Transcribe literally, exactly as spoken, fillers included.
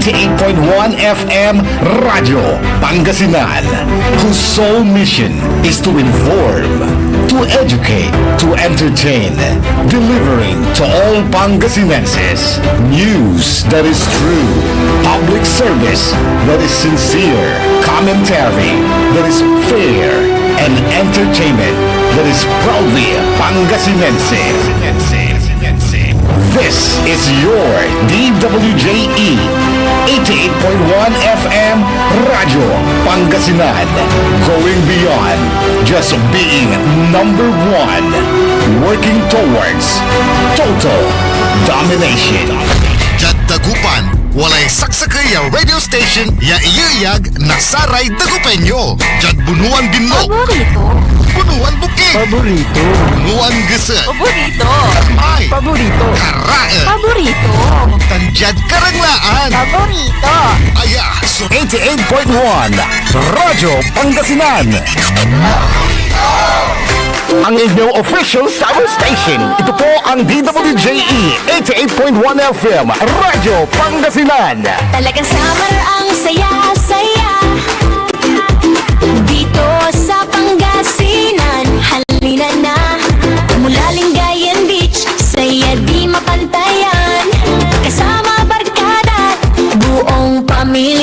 eighty-eight point one F M Radyo Pangasinan, whose sole mission is to inform, to educate, to entertain, delivering to all Pangasinenses news that is true, public service that is sincere, commentary that is fair, and entertainment that is proudly Pangasinense. This is your D W J E, eighty-eight point one F M Radyo Pangasinan. Going beyond just being number one. Working towards total domination. Diad Dagupan, walay saksakey ya radio station ya iyeyag na saray Dagupeño. Diad Bunuan Binlog. Paborito. Bunuan Bukid. Paborito. Bunuan Geset. Paborito. Ay. Paborito. Karaen. Paborito. Tan diad Karanglaan. Paborito. Aya so eighty-eight point one Radyo Pangasinan. Ang inyong official summer station. Ito po ang D W J E eighty-eight point one F M, Radyo Pangasinan. Talagang summer ang saya-saya dito sa Pangasinan. Halina na, mula Lingayen Beach, saya di mapantayan. Kasama barkada, buong pamilya.